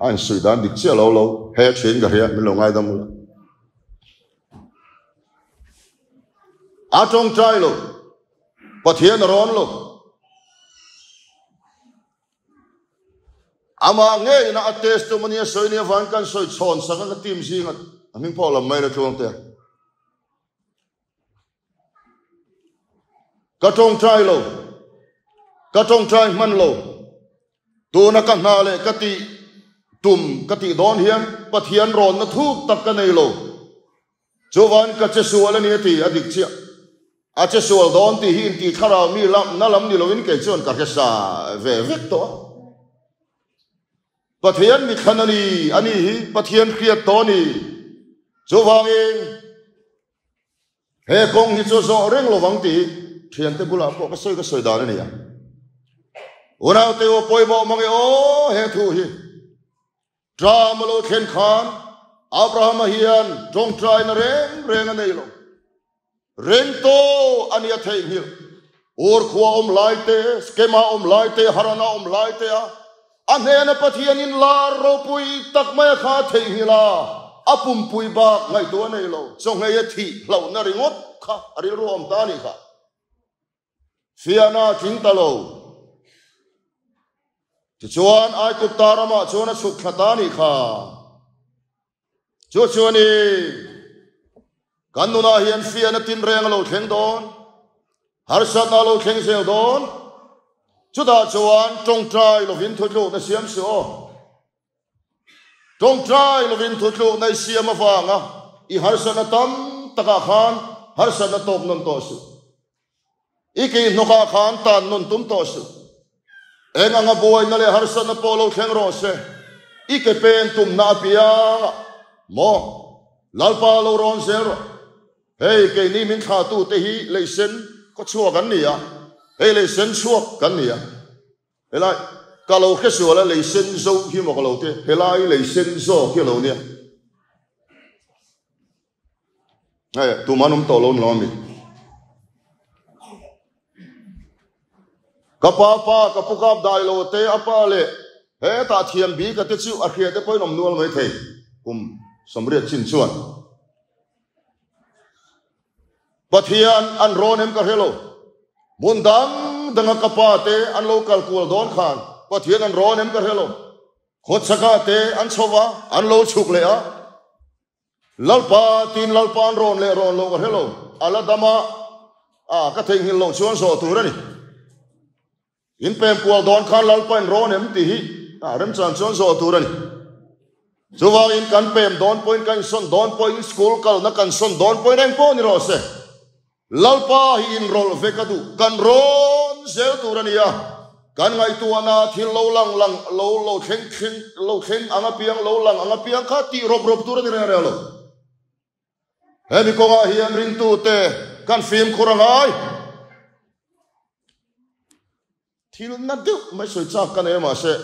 a insuih dan dik chiah lo lo he thin ka hria min lo ngaidam ula. A tawngtai lo, Pathian a rawn lo. Amah ngeina a testimony a sawi nia van kan sawi chhawn sak a ka team zinga a hming pawh lam mai la tluang te. Ka tawngtai lo, ka tawngtai hman lo. Tuna ka hna leh ka tih tum ka tih dawn hian Pathian rawnna thuk tak ka nei lo. Chuvan ka che sual a ni a ti, a dik chiah. A che sual dawn tih hi intih thlarau mi lam na lam ni loin kei chuan ka hre sa ve vek tawh a. Pathian mi thlan a ni, a ni hi Pathian hriat tawh a ni. Chuvangin He kawng hi chu zawh reng lovang tih thiante bulah pawh ka sawi ka sawi dan a ni a. Unaute aw pawimawh mang e aw he thu hi. Ṭam a lo thlen khan Abrahama hian ṭawngṭaina reng reng a nei lo. Reng tawh a nia theihnghilh. Ur khua awm lai te, Skema awm lai te, Harana awm lai te a A hnena Pathianin lar ropui tak mai a kha a theihnghilh a, a pumpui bak ngaihtuah a nei lo. Chawngei a thih hlauhna ringawt kha a rilru a awm ta a nih kha. Fiahna a tling ta lo. Tichuan, Aigupta ramah chuan a chhuk thla ta a nih kha. Chu chuanin. Kan nunah hian fiahna tinreng a lo thleng dawn, harsatna a lo thleng zel dawn. Chutah chuan tawngtai lovin thutlukna siam suh aw. Tawngtai lovin thutlukna i siam avanga i harsatna tam takah khan harsatna tawk nawn tawh suh. I keihnawkah khan tan nawn tum tawh suh. Eng anga buaina leh harsatna pawh lo thleng rawh se, i ke pen tumna apiangah maw Lalpa lo rawn zel rawh. Hei keini min thlahtute hi leisen khawchhuak an ni a, hei leisen chhuak kan ni a. Helai ka lo hre sual a leisen zo hi maw ka lo ti, helai leisen zawk hi a lo nia. Hei tumah an awm tawh lo ni lo ami? Ka pa pa ka pu kap dai lo te a pa leh hetah thiam bik a te chu a hria te pawhin awm nual mai thei kum 80 chin chuan. Pathian an rawn em ka hre lo. Hmun dang danga ka pa te an lo kal kual dawn khan Pathian an rawn em ka hre lo. Khawchhakah te an chho va, an lo chhuk leh a. Lalpa tiin Lalpa an rawn leh rawn lo ka hre lo. A la dam a, a ka theihnghilh loh chuan zawh tur a ni. In pem kual dawn khan Lalpa in rawn em tih hi a remchan chuan zawh tur a ni. Chuvangin kan pem dawn pawhin kan insawn dawn pawhin school kalna kan sawn dawn pawhin eng pawh ni rawh se. Lalpa hi inrawlh ve ka duh kan rawn zel tur a ni a. Kan ngaihtuahna thil lo lang lang lo lo thleng thleng lo thleng ang apiang lo lang ang apiang kha tih rawp rawp tur a ni reng reng lo. Hemi kawngah hian ringtute kan fimkhur a ngai. Thil na deuh mai sawi chak ka nei a mahse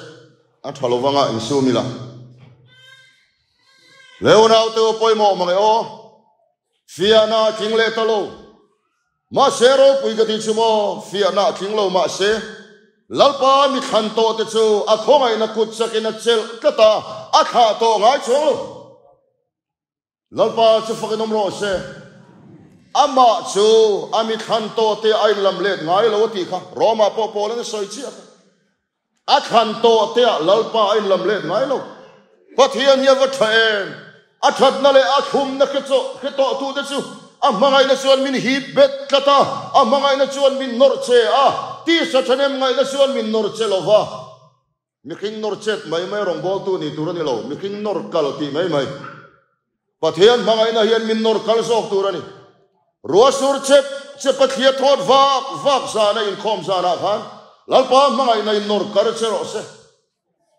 a tha lo vanga insum ila. Leonau te aw pawimawh mang e aw. Fiahna a tling leh ta lo. Mahse ropui ka ti chu maw fiahna a tling lo mahse Lalpa mi thlan tawh te chu a khawngaihna kut chakin a chelh tlat a, a thlah tawh ngai chuang lo. Lalpa chu fakin awm rawh se. Amah chu a mi thlan tawh te a inlam let ngai lo a tih kha Roma pawh Paul-an a sawi chiah kha. A thlan tawh te ah Lalpa a inlam let ngai lo. Pathian hi a va tha em? A thatna leh a thlumna hre chawh hre tawh tu te chu a hmangaihna chuan min hip bet tlat a, a hmangaihna chuan min nawrh che a, tisa thahnem ngaihna chuan min nawrh che lo va. Mihring nawr chet mai mai rawngbawltu ni tur a ni lo, mihring nawr kal tih mai mai. Pathian hmangaihna hian min nawr kal zawk tur a ni. Ruahsur chep chep a thlia thawt vak vak zana inkhawm zanah khan Lalpa hmangaihna in nawr kar che rawh se.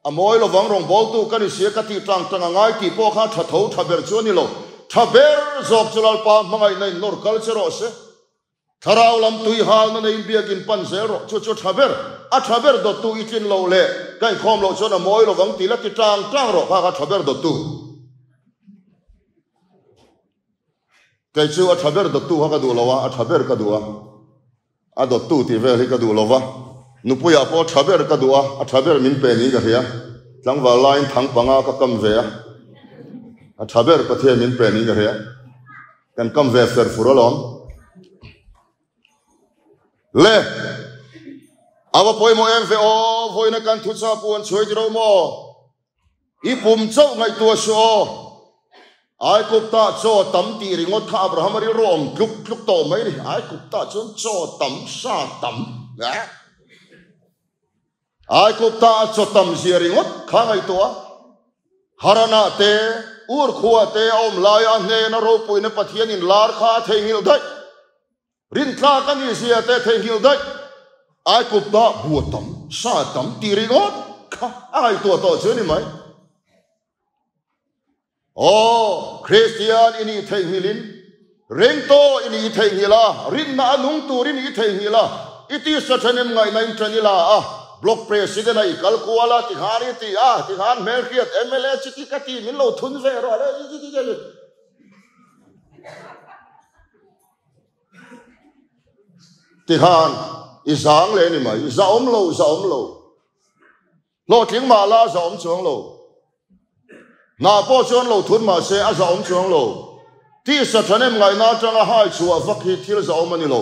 A mawi lovang rawngbawltu ka ni sia ka tih tang tang a ngai tih pawh kha tha tho tha ber chu a ni lo. Tha ber zawk chu Lalpa hmangaihna in nawr kal che rawh se. Thlarau lam tui halna neiin biakin pan zel rawh, chu chu a tha ber, a tha ber dawttu i tlin loh leh ka inkhawm loh chuan a mawi lovang tih la ti tang tang rawh kha kha tha ber dawttu. Kei chu a tha ber dawttu kha ka duh lo a, a tha ber ka duh a, a dawttu tih vel hi ka duh lo va, nupuiah pawh a tha ber ka duh a, a tha ber min pe niin ka hria, tlangval laiin thang panga ka kam ve a, a tha ber Pathian min pe niin ka hria. Kan kam ve fer fur alawm. Le! A va pawimawh em ve aw, vawiina kan thu cha pu an chhuai ti ro maw? I pum chauh ngaihtuah suh aw. Aigupta chaw tam tih ringawt kha Abraham a rilru awm tluk tluk tawh mai ni. Aigupta chuan chaw tam, sa tam. Aigupta a chaw tam zia ringawt kha ngaihtuah a, Haranah te, Ur khua te a awm laia a hnena ropuina Pathian in lar kha a theihnghilh daih. Rintlak a nih zia te a theihnghilh daih. Aigupta bua tam, sa tam tih ringawt kha a ngaihtuah tawh chu a ni mai. Aw, Kristian i nih theihnghilhin, ringtu i nih theihnghilh a, rinna a nung tur i nih theihnghilh a, i tisa ṭhenem ngaihna in ṭan i la a, Block President a i kal kual a, tikhan i ti a, tikhan hmelhriat mla chu ti ka ti, min lo thun ve rawh le. Tikhan i zang leh ni mai, za awm lo, za awm lo. Hlawhtling mah la a zahawm chuang lo. Hna pawh chuan lo thun mah se a zahawm chuang lo. Tisa ṭhahnem ngaihna aṭanga hai chhuah vak hi thil zahawm a ni lo.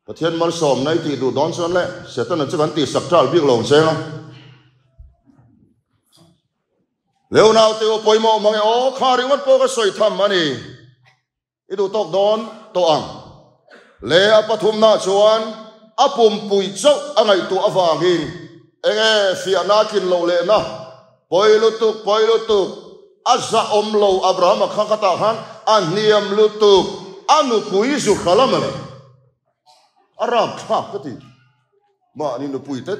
Pathian malsawmna i tih duh dawn chuan le Setana chu kan tihsak ṭal bik lo ang cheng a. Leonau te u pawimawh mang e aw, kha ringawt pawh ka sawi tham a ni. I duh tawk dawn tawh ang. Le a pathumna chuan a pumpui chauh a ngaihtuah avangin enge fiahna a tlin loh lehna pawi lutuk pawi lutuk a zahawm lo Abrahama kha ka tah khan a hniam lutuk a nupui zu hra lam a ni. A rapthlak ka ti. Mahni nupui te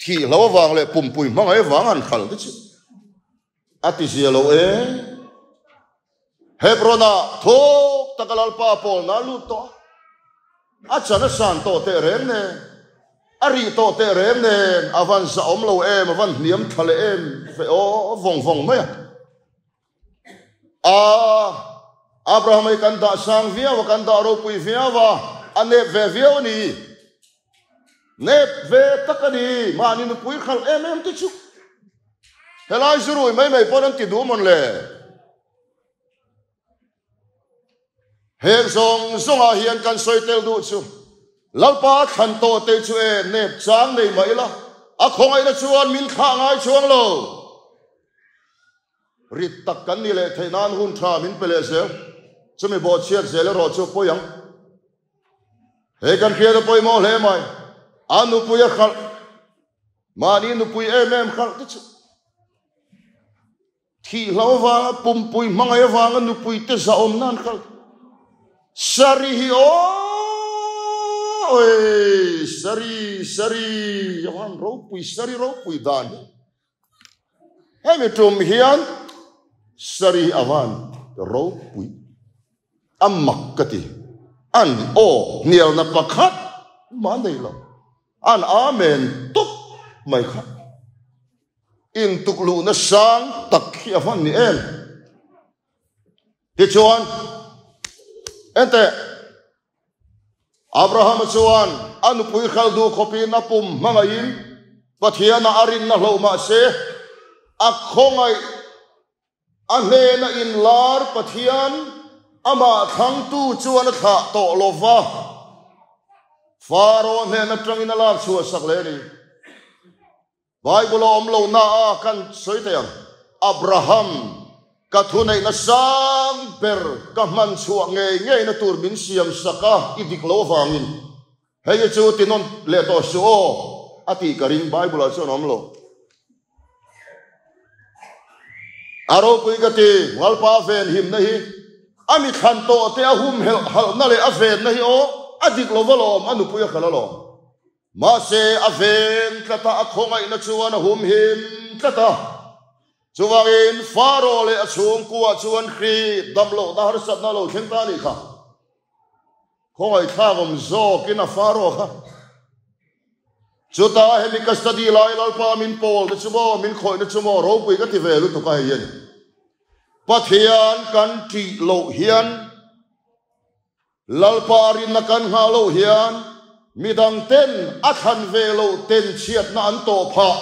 thih hlo avang leh pumpui hmangaih avang an hral te chu a ti zia lo e. Hebron-ah thawk taka Lalpa pawlna a lut tawh a, a chan a san tawh teh reng nen, a rih tawh teh reng nen, a van zahawm lo em, a van hniam tha leh em ve aw vawng vawng mai a. A, Abraham hi kan dah sang viau a, kan dah ropui viau a, a nep ve viau a ni. Nep ve tak a ni, mahni nupui khalh em em te chu. Helai zurui mai mai pawn an ti duh mawn le. Heng zawng zawngah hian kan sawi tel duh chu Lalpa thlan tawh te chu e nep chang nei mah ila a khawngaihna chuan min thlah ngai chuang lo. Rit tak kan ni leh theih nan hun tha min pe leh zel. Chumi bawhchhiat zel erawh chu pawi ang. He kan hriat a pawimawh hle mai. A nupui a hralh. Mahni nupui em em hralh te chu. Thih hlo avanga pumpui hmangaih avanga nupui te zahawm nan hralh. Sari hi oi sari sari avan ropui sari ropui dan hi. Hemi tum hian sari hi avan ropui. A mak ka ti. An aw hnialna pakhat mah nei lo. An amen tawp mai kha. Intukluhna sang tak hi a hman ni em? Tichuan, enteh, Abrahama chuan a nupui hral duh khawpin a pum hmangaihin Pathiana a rinna hloh mah se, a khawngaih A hnena inlar Pathian amah thlangtu chuan a thlah tawh lo va, Faro hnen atangin a lak chhuah sak leh a ni. Bible a awm lo na a kan sawi thei ang, Abraham, ka thuneihna sang ber ka hman chhuah ngei ngeina tur min siam sak a, i dik lo avangin hei hi chu ti nawn leh tawh suh aw, a tih ka ring, Bible ah chuan a awm lo. A ropui ka ti, Lalpa ven himna hi a mi thlan tawh te a hum helh halhna leh a venna hi aw a dik lo va lawm, a nupui a hralh alawm. Mahse a ven tlat a, a khawngaihna chuan a hum him tlat a. Chuvangin Faro leh a chhungkua chuan hri damlohna harsatna a lo thleng ta a nih kha. Khawngaihthlak awm zawkin a Faro kha. Chutah hemi ka study lai Lalpa min pawl na chu maw, min khawih na chu maw, ropui ka ti ve lutuk a hei hian. Pathian kan ṭih loh hian, Lalpa rinna kan nghah loh hian midang ten a thlan ve loh ten chhiatna an tawh phah.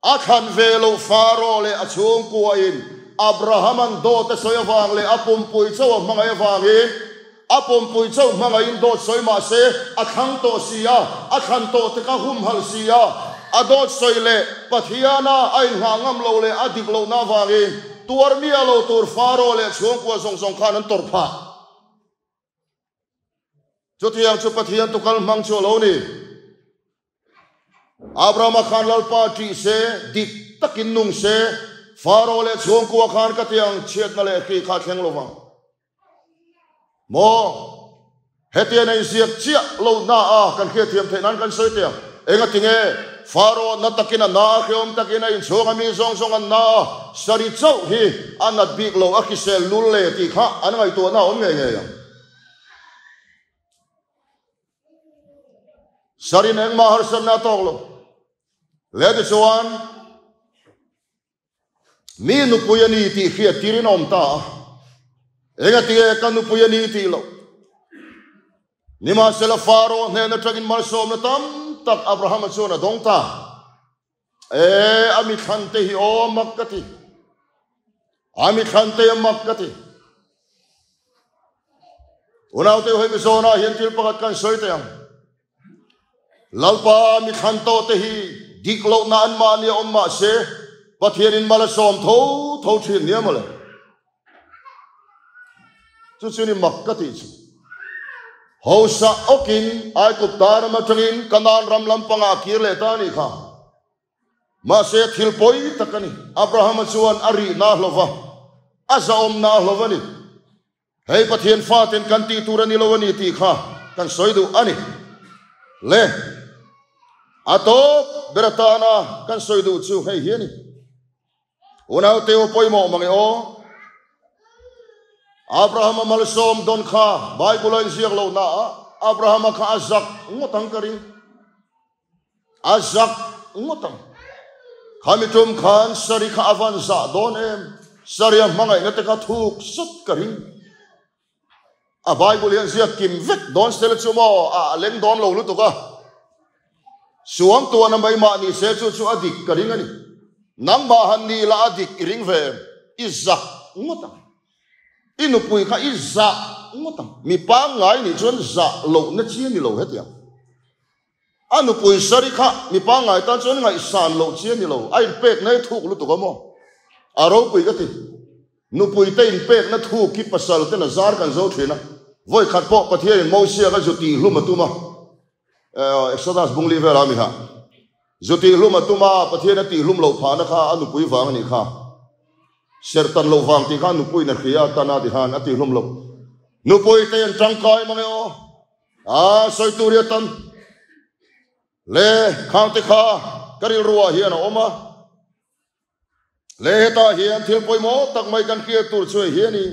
A thlan ve loh Faro leh a chhungkuain Abraham-a'n dawt a sawi avang leh a pumpui chauh a hmangaih avangin a pumpui chauh hmangaihin dawt sawi mah se a thlang tawh si a, a thlan tawh te kha humhalh si a, a dawt sawi leh Pathiana a inngah ngam loh leh a dik lohna avangin tuar miah lo tur Faro leh chhungkua zawng zawng khan an tawrh phah. Chutiang chu Pathian tukal hmang chu a lo ni. Abrahama khan Lalpa ṭih se, dik takin nung se, Faro leh chhungkua khan ka tiang chhiatna leh hri kha a thleng lo vang. Maw? Hetiang a inziak chiah lo na a kan hriatthiam theih nan kan sawi teh ang. Engatinge Faro na takin a na a, hreawm takin a inchhung a mi zawng zawng an na a, sari chauh hi a nat bik lo, a hrisel lul le tih kha an ngaihtuahna a awm ngei ngei ang. Sarin engmah harsatna a tawk lo. Le tichuan, mi nupui a ni tih hriat tirin a awm ta a. Engatinge ka nupui a ni tih loh? Nimahsela Faro hnen atangin malsawmna tam tak Abrahama chuan a dawng ta. E, a mi thlante hi aw mak ka ti. A mi thlante a mak ka ti. Unaute hei Mizona hian thil pakhat kan sawi teh ang. Lalpa mi thlan tawh te hi dik lohna an mahni a awm mah se, Pathianin mal a sawm tho tho thin nia mawle. Chu chu ni mak ka tih chu. Hausa awkin Aigupta ram atangin Kanaan ram lampangah a kir leh ta a nih kha. Mahse thil pawi tak a ni. Abrahama chuan a rihna a hlauh va, a zahawmna a hlauh a ni. Hei Pathian faten kan tih tur a ni lo a ni tih kha kan sawi duh a ni. Le, a tawp ber atana kan sawi duh chu hei hi a ni. Unaute aw pawimawh mange aw. Abrahama malsawm dawn kha Bible a inziak loh na ah Abrahama kha a zak ngawt ang ka ring. A zak ngawt ang. Khami tum khan Sari kha a van zah dawn em. Sari a hmangaihna te kha thuk sut ka ring. A Bible hian ziak kim vek dawn sela chu maw a leng dawn lo lutuk a. Suang tuana mai mah ni se chu chu a dik ka ring a ni. Nangmah han ni la a dik i ring ve em? I zak ngawt ang. I nupui kha i zah ngawt ang. Mi pangngai nih chuan zah lohna chi a ni lo hetiang. A nupui Sari kha mi pangngai tan chuan ngaihsan loh chi a ni lo. A inpekna hi thuk lutuk a maw? A ropui ka ti. Nupui te inpekna thuk hi pasal ten a zar kan zo thin a. Vawi khat pawh Pathianin Mosia kha zu tihhlum a tum a. Exodus bung li velah a mi ha. Zu tihhlum a tum a, Pathian a tihhlum loh phahna kha a nupui vang a nih kha. Serhtan loh vang tih kha nupuiin a hria a tan a ti khan a tihhlum loh. Nupui te an tangkai mang e aw. A sawi tur hi a tan. Le khang te kha ka rilruah hian a awm a. Le hetah hian thil pawimawh tak mai kan hriat tur chu hei hi a ni.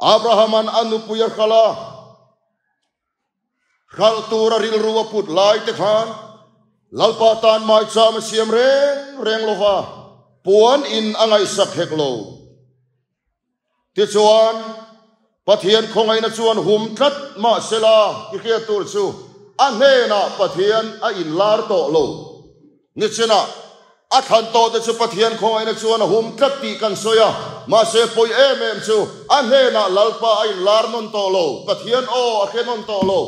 Abrahama'n a nupui a hralh a, hralh tura rilru a put lai te khan Lalpa tan maicham a siam reng reng lo va, puan in a ngaihsak hek lo. Tichuan, Pathian khawngaihna chuan hum tlat mahsela i hriat tur chu a hnenah Pathian a inlar tawh lo. Nichinah a thlan tawhte chu Pathian khawngaihna chuan a hum tlat tih kan sawi a, mahse pawi em em chu a hnenah Lalpa a inlar nawn tawh lo, Pathian aw a hre nawn tawh lo.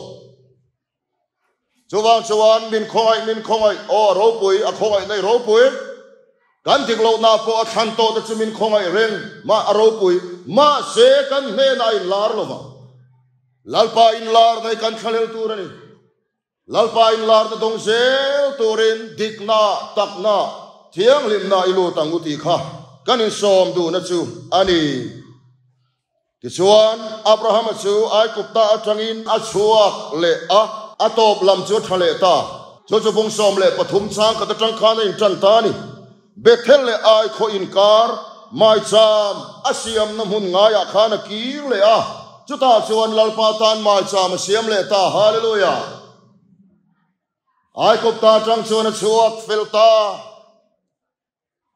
Chuvang chuan min khawngaih, min khawngaih, aw a ropui, a khawngaih nei ropui. Kan dik lohna pawh a thlan tawh te chu min khawngaih reng, mah a ropui, mahse kan hnenah a inlar lo vang. Lalpa inlar nei kan thlalel tur a ni. Lalpa inlarna dawng zel turin dikna, takna, thianghlimna i lut ang u tih kha kan insawm duhna chu a ni. Tichuan, Abrahama chu Aigupta atangin a chhuak leh a, a tawp lam chu a tha leh ta. Chu chu bung 13 chang khat atang khan a intan ta a ni. Bethel leh Ai khaw inkar maicham a siamna hmun ngaiah khan a kir leh a, chutah chuan Lalpa tan maicham a siam leh ta. Hallelujah! Aigupta atang chuan a chhuak fel ta.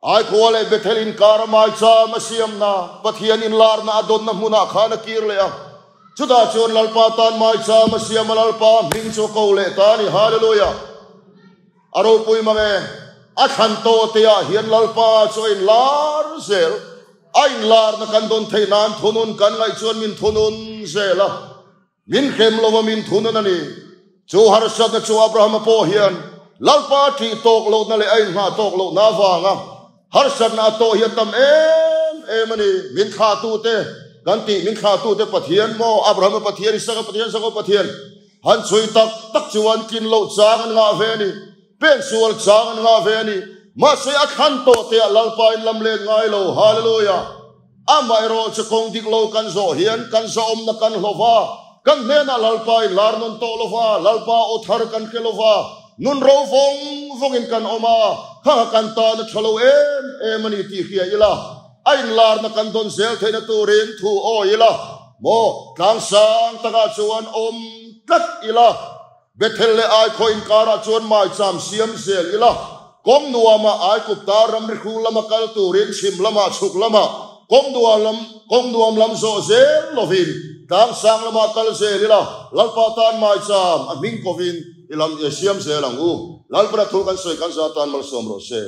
Aikhua leh Bethel inkara maicham a siamna, Pathian inlarna a dawnna hmunah khan a kir leh a. Chutah chuan Lalpa tan maicham a siam a, Lalpa hming chu a ko leh ta a ni. Hallelujah! A ropui mang e. A thlan tawh teah hian Lalpa chu a inlar zel. A inlarna kan dawn theih nan thunun kan ngaih chuan min thunun zel a. Min hrem lo a min thunun a ni. Chu harsatna chu Abrahama pawh hian Lalpa ṭih tawk lohna leh a inghah tawk lohna avanga harsatna a tawh hi a tam em em a ni. Min thlahtute kan tih, min thlahtute Pathian maw? Abrahama Pathian, Isaka Pathian, Jakob Pathian han chhui tak tak chuan tlin loh chang an ngah ve a ni. Pen sual chang an ngah ve a ni. Mahse a thlan tawh te ah Lalpa in lam let ngai lo. Hallelujah! Amaherawh chu kawng dik lo kan zawh hian kan zahawmna kan hlo va, kan hnenah Lalpa in lar nawn tawh lo va, Lalpa aw thar kan hre lo va, nun ro vawng vawngin kan awm a, khangha kan tan a tha lo em em a ni tih hria ila, a inlarna kan dawn zel theihna turin thu awi ila, maw tlangsang takah chuan awm tlat ila. Bethel leh Ai khaw inkarah chuan maicham siam zel ila, kawng nuamah Aigupta ramri hrul lama kal turin chhim lamah chhuk lamah kawng nuam lam kawng nuam lam zawh zel lovin tlang sang lamah kal zel ila, Lalpa tan maicham a hming kovin i lam i siam zel ang u. Lalpana thu kan sawi kan za tan malsawm rawh se.